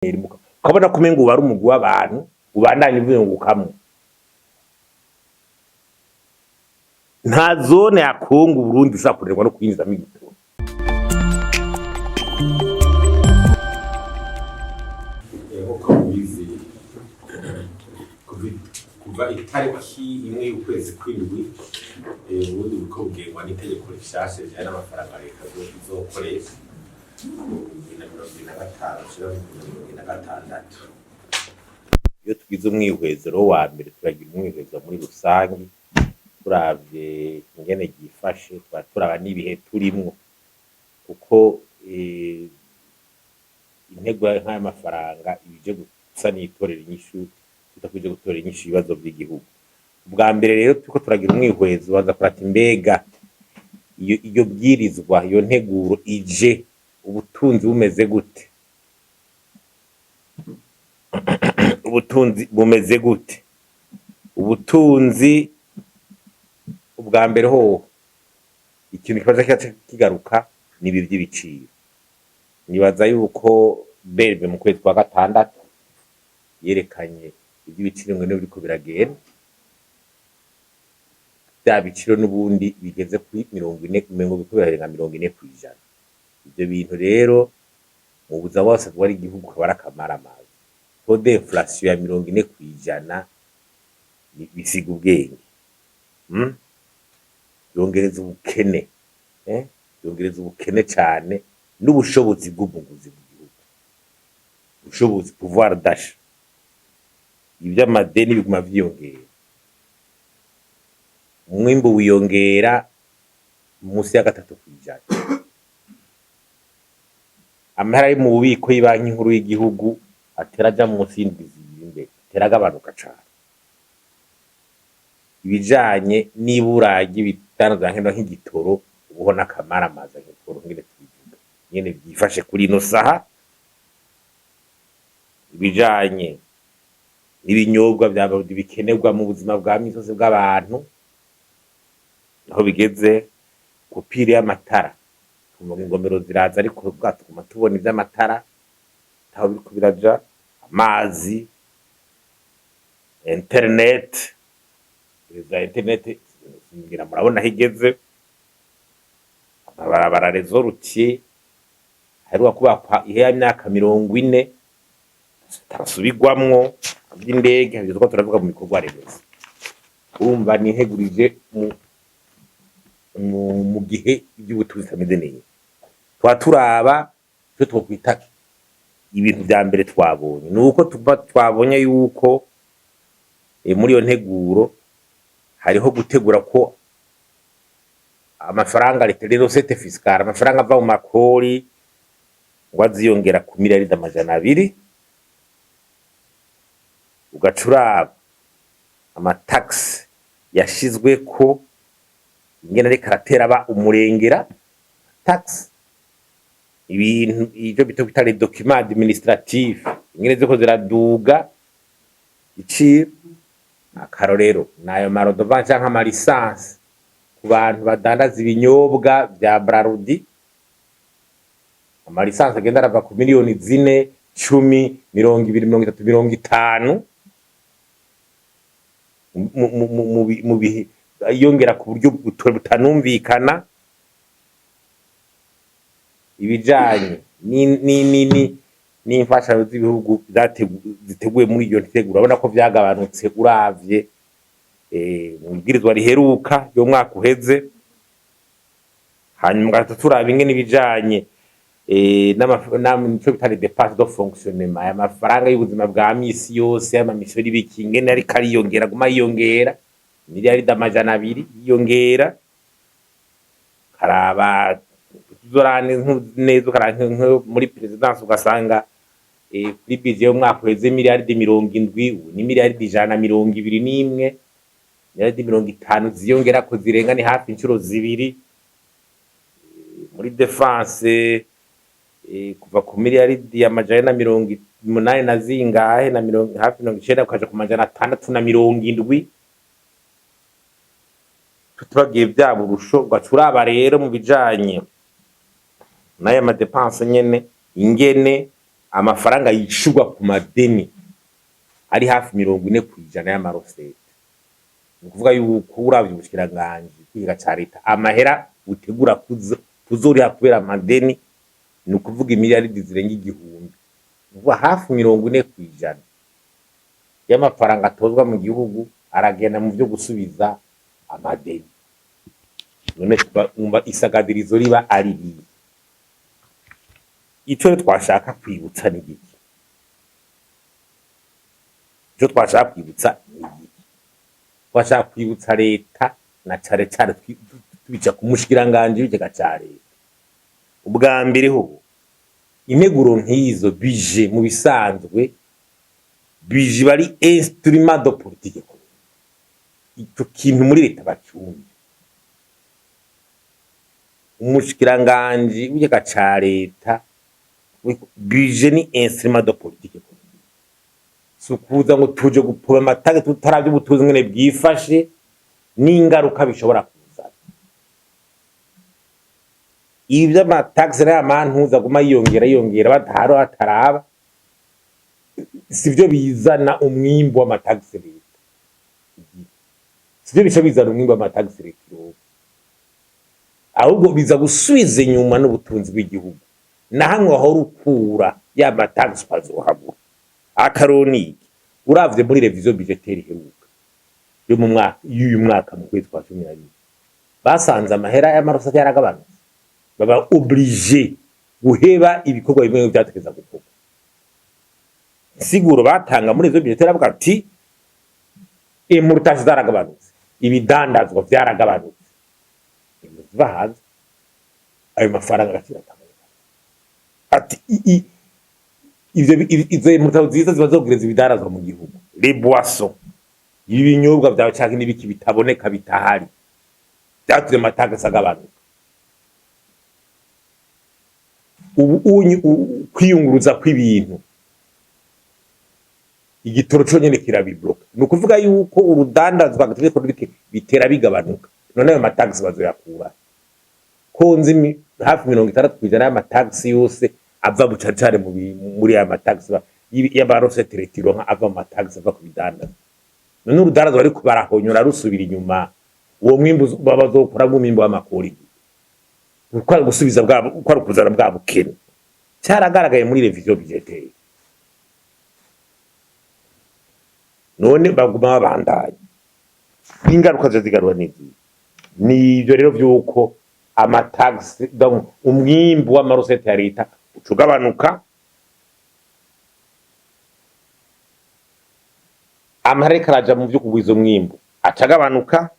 Ukabona ko umengo uba ari umugwi w'abantu ubandanya uvungukamwo. Nta zone ya Kongo Uburundi ishobora kunanirwa no kwinjizamwo igitoro. Nk'uko mubizi, kuva itariki 1 y'ukwezi kw'indwi, Uburundi buriko bugengwa n'itegeko rishasha rijanye n'amafaranga leta izokoresha mu 2025 ushira mu 2026. Iyo tugize umwihwezo rero wa mbere, turagira umwihwezo muri rusangi, turavye ingene ryifashe, tuba turaba n'ibihe turimwo, kuko intego nk'ayo mafaranga ibije gusa n'iyitorera inyishu, tudakwije gutorera inyishu ibibazo vy'igihugu. Ubwa mbere rero turiko turagira umwihwezo, ubanza kurata imbega iyo bwirizwa, iyo nteguro ije ubutunzi bumeze gute? Ubutunzi bumeze gute? Ubutunzi ubwa mbere hoho, ikintu kibaza kigaca kigaruka nibi vy'ibiciro. Nibaza yuko berbe mu kwezi kwa gatandatu yerekanye ivy'ibiciro ingene biriko biragenda, vya biciro n'ubundi bigeze kuri 40, umengo biriko birarenga 40%. Ivyo bintu rero mu buzima bwose bwari igihugu kaba ari akamaramaza. Taux d'inflation ya 40% bisiga ubwenge, Yongereza ubukene, eh? Yongereza ubukene cane n'ubushobozi bw'umuguzi mu gihugu, ubushobozi, pouvoir d'achat. Ivy'amadeni biguma vyiyongera, umwimbu wiyongera musi ya 3%. Amahera ari mu bubiko y'ibanki nkuru y'igihugu atera aja munsi y'indwi 2 imbere, atera agabanuka cane. Ibijanye n'ibura ry'ibidandazwa nkenerwa nk'igitoro, ubuho n'akamaramaza nk'igitoro ngene tubivuga ingene vyifashe kuri ino saha, ibijanye n'ibinyobwa bikenerwa mu buzima bwa misi yose bw'abantu, aho bigeze, coupure y'amatara, twumva ingomero ziraza ariko bwa tuguma tubona ivy'amatara ataho biriko biraja, amazi, internet, za internet ngira murabona aho igeze, amabarabara, réseau routier aheruka kubakwa ihera imyaka 40 atarasubirwamwo, vy'indege ivyo turiko turavuga mu bikorwa remezo. Urumva nihegurije mu gihe ivy'ubutunzi bitameze neza. Tuba turaba ivyo twokwita ibintu vya mbere twabonye, ni uko tuba twabonye yuko muri iyo nteguro hariho gutegura ko amafaranga leta, les recettes fiscales, amafaranga ava mu makori, ngo aziyongera ku miliyaridi 200. Ugaca uraba amataxes yashizweko ingene ariko aratera aba umurengera, taxe, ibintu ivyo bita kwita les documents administratifs, ingene ziriko ziraduga iciro. Akarorero nayo maredevance canke amalisansi ku bantu badandaza ibinyobwa vya Brarudi, amalisansi agenda arava ku miliyoni 4, 10, 20, 30, 50 mu bihe, yongera ku buryo butanumvikana. Ibijanye n'imfashanyo z'ibihugu ziteguye muri iyo nteguro, urabona ko vyagabanutse uravye mw'ibwirizwa riheruka ry'umwaka uheze. Hanyuma ugaca turaba ingene ibijanye n'ico bita les dépenses de fonctionnement, aya mafaranga y'ubuzima bwa misi yose, y'amamisio n'ibiki, ingene ariko ariyongera, aguma yiyongera, miliyaridi 200 yiyongera. Ukaraba tuzorane neza, ukaraba nko muri présidence, ugasanga kuri budget y'umwaka uheze miliyaridi 70, ubu ni miliyaridi 121, miliyaridi 50 ziyongerako zirenga, ni hafi incuro zibiri. Muri défense, kuva ku miliyaridi 480 na zingahe na mirongo, hafi 90, ukaja ku 670, tutibagiye vya burusho. Ugaca uraba rero mu bijanye n'aya madépenses nyene ingene Amafaranga yishurwa ku madeni ari hafi 40% y'ama recettes. Ni ukuvuga yuko uravye ubushikiranganji bw'ikigega ca leta, amahera butegura kuzoriha kubera amadeni, ni ukuvuga imiliyaridi zirenga 1000. Ni ukuvuga hafi 40% y'amafaranga atozwa mu gihugu aragenda mu vyo gusubiza amadeni. None wumva isagadirizo riba ari rihe? Ico rero twashaka kwibutsa ni igiki? Ico twashaka kwibutsa ni igiki? Twashaka kwibutsa leta, na cane cane tubica ku mushikiranganji w'ikigega ca leta. Ubwa mbere ho, integuro nk'izo, budget, mu bisanzwe budget iba ari instrument de politique économique. Ico kintu muri leta bacumve. Umushikiranganji w'ikigega ca leta, budget ni instrument de politique économique. Si ukuza ngo tuje gupoba ama taxes tutaravye ubutunzi ngene bwifashe n'ingaruka bishobora kuzana. Ibi vy'ama taxes n'aya mantuza aguma yiyongera yiyongera, badahara bataraba, sivyo bizana umwimbu w'ama taxes leta igira, sivyo bica bizana umwimbu w'ama taxes leta ironka, ahubwo biza gusubiza inyuma n'ubutunzi bw'igihugu. Na hamwe wahora ukura ya ma taxes ukazohabura. Akaroni iki? Uravye muri révision budgétaire iheruka yo mu mwaka y'uyu mwaka, mu kwezi kwa 12, basanze amahera y'ama recettes yaragabanutse, baba obligé guheba ibikorwa bimwe vyategeza gukorwa. Insiguro batanga muri révision budgétaire bavuga ati importations zaragabanutse, ibidandazwa vyaragabanutse, ibintu biva hanze, ayo mafaranga agaciro akaboneka. Ati ivyo izo importations ziza ziba zogereza ibidandazwa mu gihugu, les boissons, ibinyobwa vyawe canke n'ibiki bitaboneka, bitahari, vyatumye ama taxes agabanuka. Ubu kwiyunguruza kw'ibintu, igitoro conyene kirabibloka. Ni ukuvuga yuko urudandazwa économique bitera bigabanuka. None ayo ma taxes bazoyakura ko nzi hafi 60% y'ama taxes yose ava bucacare muri aya ma taxes y'ama recettes leta ironka, ava mu ma taxes ava ku bidandazwa? None urudandazwa ariko barahonyora rusubira inyuma, uwo mwimbu bazokuramwo umwimbu w'amakori, uko ari gusubiza bwa, uko ari ukuzana bwa bukene? Cyaragaragaye muri révision budgétaire. None baguma babandanya, ingaruka zo zigarura n'izihe? Ni ibyo rero vy'uko ama taxes, donc umwimbu w'ama recettes ya leta uca ugabanuka, amahera ariko araja mu vyo kugwiza umwimbu aca agabanuka,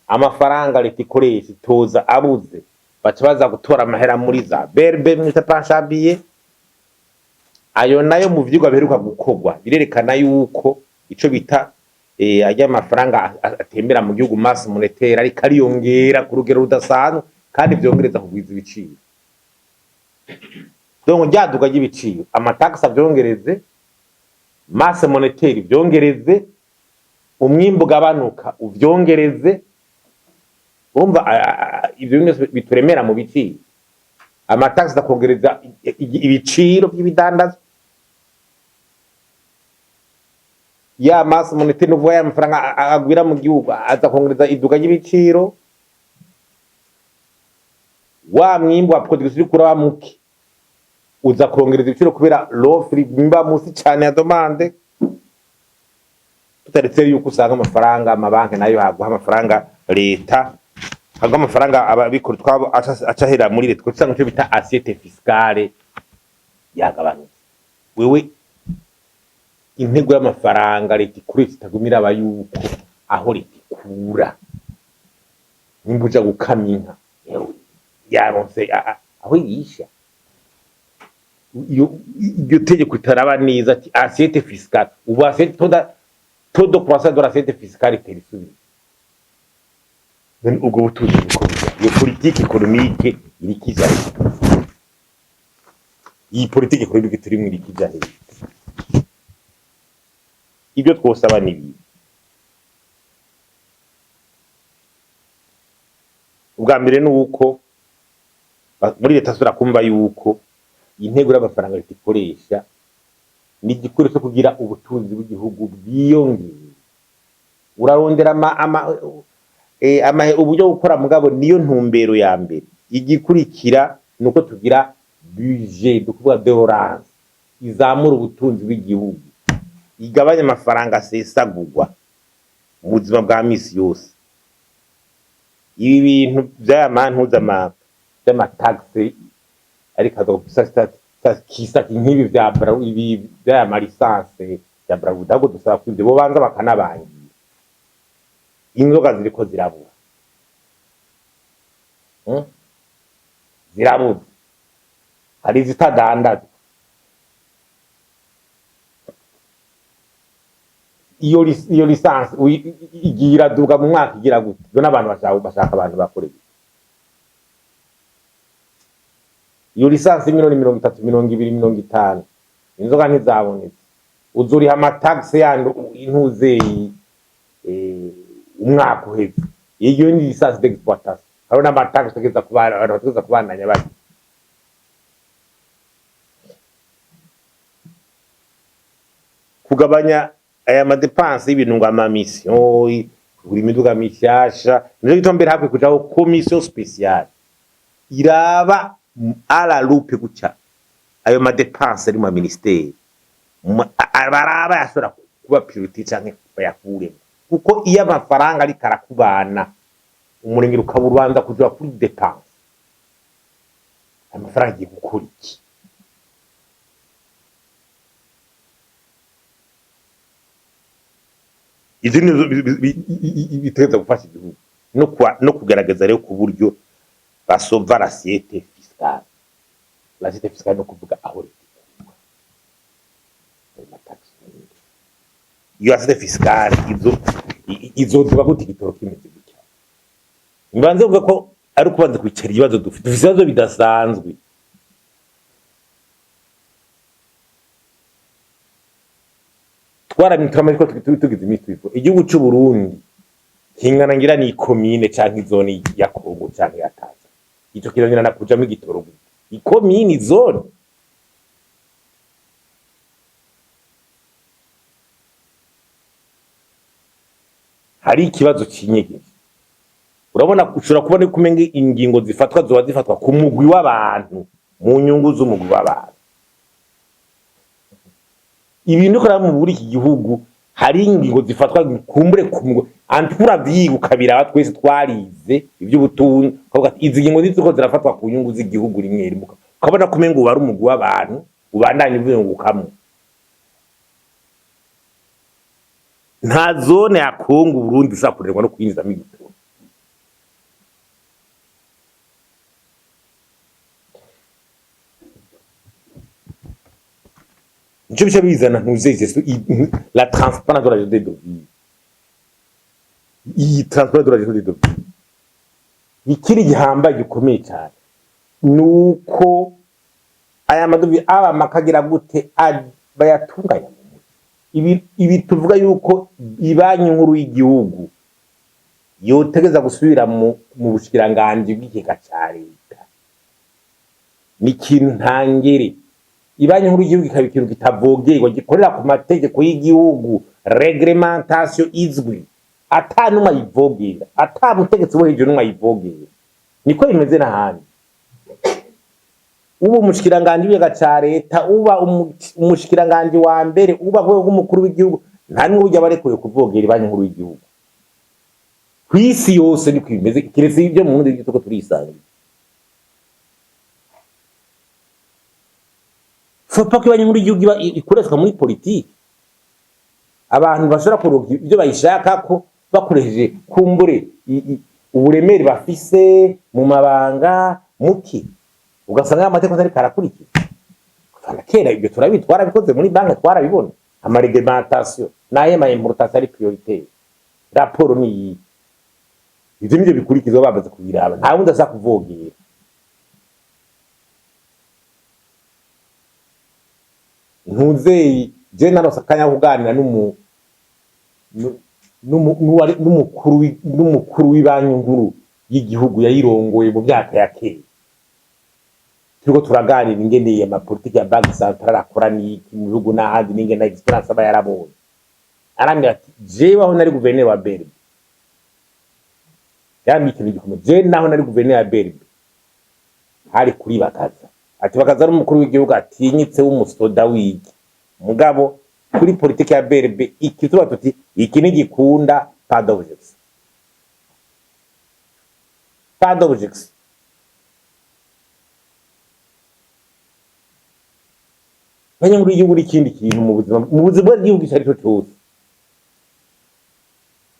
amafaranga leta ikoresha itoza abuze, baca baza gutora amahera muri za BRB mwita planche à billets. Ayo nayo mu vyigwa biheruka gukorwa birerekana yuko ico bita arya amafaranga atembera mu gihugu, masse monétaire, ariko ariyongera ku rugero rudasanzwe, kandi vyongereza kugwiza ibiciro. Donc ryaduga ry'ibiciro, ama taxes avyongereze, masse monétaire ivyongereze, umwimbu ugabanuka uvyongereze. Urumva ivyo byose bituremera mu biciro. Ama taxes akongereza ibiciro vy'ibidandazwa, ya masse monétaire, nuvuga ya mafaranga agwira mu gihugu, aza kongereza iduka ry'ibiciro, wa mwimbu wa production uriko uraba muke uza kongereza ibiciro kubera l'offre imba musi cane ya demande. Tutaretse yuko usanga amafaranga amabanki nayo haguha amafaranga leta, haguha amafaranga ababikora twabo aca ahera muri leta, usanga ico bita assiette fiscale yagabanutse. Wewe intego y'amafaranga leta ikoresha itaguma iraba yuko aho leta ikura, nimba uja gukama inka, yewe, yaronse aho irisha. Iyo iryo tegeko itaraba neza ati assiette fiscale, ubu assiette taux de croissance de l'assiette fiscale itera isubira. None ubwo butunzi buko buja? Iyo politique économique iriko ija he? Iyi politique économique turimwo iriko ija he? Ibyo twosaba ni ibi: ubwa mbere ni uko Muri leta asubira kumva yuko intego y'amafaranga leta ikoresha ni igikoresho cyo kugira ubutunzi bw'igihugu bwiyongere. Urarondera ama uburyo bwo gukora, mugabo niyo ntumbero ya mbere. Igikurikira ni uko tugira budget, ukuvuga de relance, izamura ubutunzi bw'igihugu, igabanya amafaranga asesagurwa mu buzima bwa misi yose. Ibi bintu vy'aya mantuza vy'ama taxes, ariko aza kisa nk'ibi vya ibi vy'aya ma licences ya Brarudi, ahubwo dusaba ko ivyo bobanza bakanabangira. Inzoga ziriko zirabura, Zirabuze, hari izitadandazwa. Iyo licence igiye iraduga mu mwaka, igira gute? Ibyo n'abantu bashaka abantu bakoreye iyo licence miliyoni 30, 20, 50. Inzoga ntizabonetse, uzuriha ama taxes yandi intuzeyi umwaka uheze. Iyo ni licence d'exploitation, hariho n'ama taxes utegereza kubana, abantu bategereza kubandanya bari kugabanya aya ma dépenses y'ibintu ngo ama missions, kugura imiduga mishasha. Nico gituma mbere hakwiye kujaho commission spéciale iraba à la loupe guca ayo ma dépenses ari mu ministère, baraba yashobora kuba priorité canke bayakuremo, kuko iyo amafaranga ariko arakubana umurengero ukaba ubanza kuja kuri dépense, amafaranga agiye gukora iki? Ivyo nivyo bitegerezwa gufasha igihugu no kugaragaza rero ku buryo basova l'assiette fiscale. L'assiette fiscale no kuvuga aho leta ikura ayo ma taxes. Iyo assiette fiscale izo izoduga gute igitoro kimeze gutya? Mbanze kuvuga ko ari ukubanza kwicara ibibazo dufite. Dufite ibibazo bidasanzwe. Twaramye turamaze ko tugize iminsi tubivuga. Igihugu c'u Burundi kingana ngira ni ikomine canke i zone ya Kongo canke ya Tanzania. Ico kirangirana kujamwo igitoro gute? Ikomine, zone. Hari ikibazo cinyegeje. Urabona, ushobora kubona ko umenga ingingo zifatwa zoba zifatwa ku mugwi w'abantu, mu nyungu z'umugwi w'abantu. Ibintu ukora muri iki gihugu, hari ingingo zifatwa kumbure ku mugwi anturavyiga ukabiraba. Twese twarize ivy'ubutunzi, ukavuga ati izi ngingo ziko zirafatwa ku nyungu z'igihugu rimwe rimwe, ukabona ko umenga uba ari umugwi w'abantu ubandanya uvungukamwo. Nta zone ya Kongo Burundi ishobora kurerwa no kwinjizamo igitoro. Nico bica bizana ntuzeze la transparence de la gestion des devises. Iyi transparence de la gestion des devises, ikiri gihambaye gikomeye cyane nuko aya ma devises aba makagira gute bayatunganya mu mutwe. Ibi tuvuga yuko ibanki nkuru y'igihugu yotegeza gusubira mu bushikiranganji bw'ikigega ca leta ni ikintu ntangere. Ibanki nkuru y'igihugu ikaba ikintu kitavogerwa, gikorera ku mategeko y'igihugu, réglementation izwi, ata n'umwe ayivogera, ata mutegetsi wo hejuru n'umwe ayivogera. Niko bimeze n'ahandi. Uba umushikiranganji w'ikigega ca leta, uba umushikiranganji wa mbere, uba ku rwego rw'umukuru w'igihugu, nta n'umwe burya aba arekuye kuvogera ibanki nkuru y'igihugu. Kw'isi yose niko bimeze, kiretse ibyo mu Burundi tuko turisangira. Faut pas ko ibanki nkuru y'igihugu iba ikoreshwa muri politiki, abantu bashobora kuronka ibyo bayishakako bakoresheje kumbure uburemere bafise mu mabanga muki, ugasanga amategeko atariko arakurikiza. Kuva na kera ibyo turabizi, twarabikoze muri banki, twarabibona. Ama réglementations n'ayo ma importation ari prioritaire, raporo ni iyi, ivyo nivyo bikurikizwa bamaze kubiraba, nta wundi aza kuvogera. Ntuzeyi je narose akanya ko kuganira n'umukuru w'ibanki nkuru y'igihugu yayirongoye mu myaka ya kera. Turiko turaganira ingene amapolitiki ya Banque Centrale akora n'iki mu bihugu n'ahandi, n'ingene expérience aba yarabonye. Arambwira ati: "Jewe aho nari guverineri wa BRB," yarambwiye ikintu gikomeye, "jewe naho nari guverineri wa BRB hari kuri Bakaza," ati, "Bakaza ari umukuru w'igihugu atinyitse w'umusoda w'iki, mugabo kuri politiki ya BRB iki tuba tuti iki ntigikunda, pas d'objection, pas d'objection." Banki y'igihugu n'ikindi kintu mu buzima bw'igihugu icyo ari cyo cyose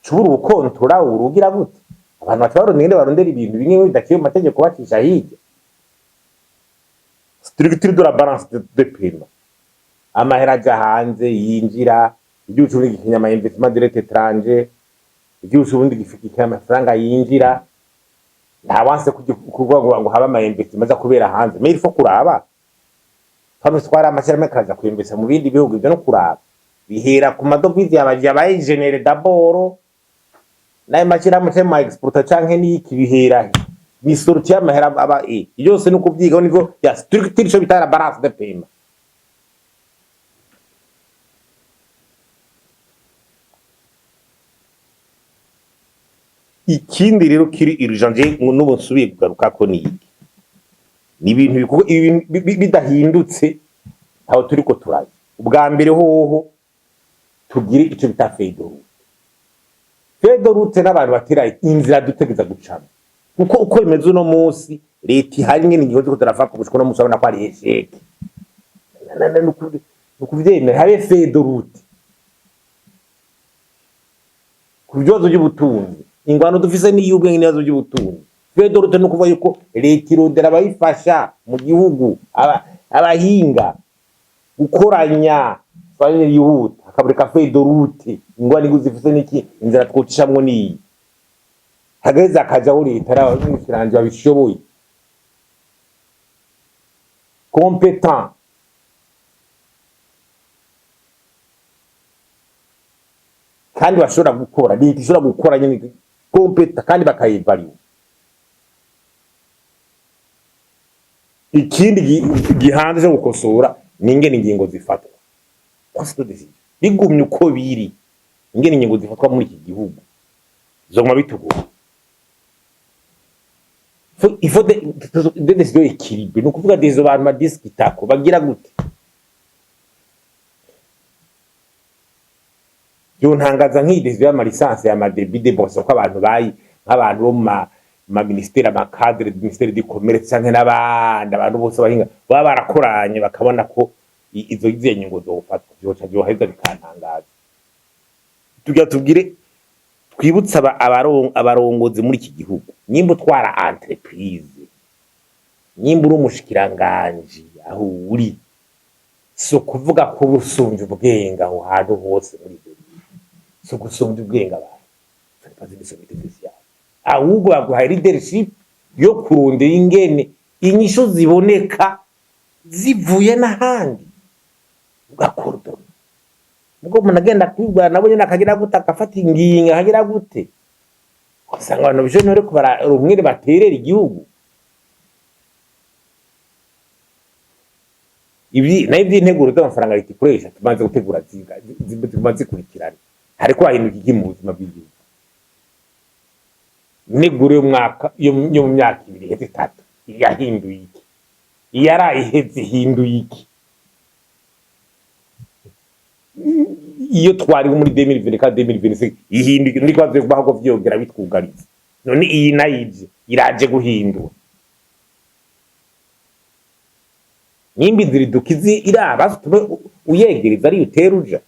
cubura ubukontora urugira gute, abantu baca barondera ingene barondera ibintu bimwe bidaciye mu mategeko, bacisha hirya. Structure de la balance de paiement, amahera aja hanze yinjira, igihugu c'Uburundi gikeneye ama investissement direct étranger, igihugu c'Uburundi gikeneye amafaranga yinjira. Nta wanse kuvuga ngo habe ama investissement aza kubera hanze, mais il faut kuraba hano twari amashyirahamwe akaza kwinvesta mu bindi bihugu. Ivyo no kuraba bihera ku ma devises yabaye généré d'abord n'ayo mashyirahamwe canke ma exporta canke n'iki, bihera he? Ni sortie y'amahera aba yose, ni ukuvyigaho niveau ya structure, ico bita la balance de paiement. Ikindi rero kiri urgent, je n'ubu nsubiye kugarukako, ni iki: ni ibintu bikorwa, ibintu bidahindutse ntaho turiko turaja. Ubwa mbere hoho tugire ico bita feuille de route. Feuille de route n'abantu batera inzira dutegeza gucamo, kuko uko bimeze uno munsi, leta ihari ingene ingingo ziriko zirafatwa gushika uno munsi, urabona ko ari échec. Ni ukuvyemera, habe feuille de route ku bibazo by'ubutunzi. Ingwano dufise n'iy'ubwenge n'ibibazo by'ubutunzi. Feuille de route ni ukuvuga yuko leta irondera abayifasha mu gihugu, abahinga, gukoranya farine yihuta, hakaboneka feuille de route. Ingwano igihugu zifise n'iki, inzira twocishamwo niyi, hagaheza hakajaho leta n'abashikiranganji babishoboye, compétent. Kandi bashobora gukora, leta ishobora gukora nyene, compétent, kandi bakayivaliwa. Ikindi gihanze cyo gukosora ni ingene ingingo zifatwa, prise de décision. Bigumye uko biri, ingene ingingo zifatwa muri iki gihugu zoguma bitugora. Il faut des décisions équilibrées, ni ukuvuga des abantu badiskitako bagira gute. Byontangaza nk'iyi décision y'ama licences ya ma débit de boisson, ko abantu bayi nk'abantu bo mu ma ministère, ama cadre du ministère du commerce canke n'abandi, abantu bose bahinga baba barakoranye bakabona ko izo iziye nyungu zofatwa, vyoca vyoheza bikantangaza. Tugira tubwire, twibutse abarongozi muri iki gihugu: nimba utwara entreprise, nimba uri umushikiranganji aho uri, si ukuvuga ko uba usumvye ubwenge aho hantu hose muri ivyo bintu, si ugusumvya ubwenge abantu, ce n'est pas une sommité spéciale, ahubwo baguhaye leadership yo kurondera ingene inyishu ziboneka zivuye n'ahandi, ugakorodona. Ubwo umuntu agenda kwibwira nabo nyene, akagira gute, agafata ingingo, akagira gute, ugasanga abantu bishoboye ntibariko rumwe baterera igihugu. Ibi nayo iby'integuro z'amafaranga leta ikoresha, tumaze gutegura ziguma zikurikirana, hariko hahinduka iki mu buzima bw'igihugu? Integuro y'umwaka yo mu myaka 2 iheze, 3, yahinduye iki? Iyaraye iheze ihinduye iki? Iyo twari muri 2024, 2025 ihinduye iki? Niko kubaho ko vyongera bitwugariza. None iyi nayo ije iraje guhindura nimba inzira idukizi iraba, utume uyegereza ariyo utera uja.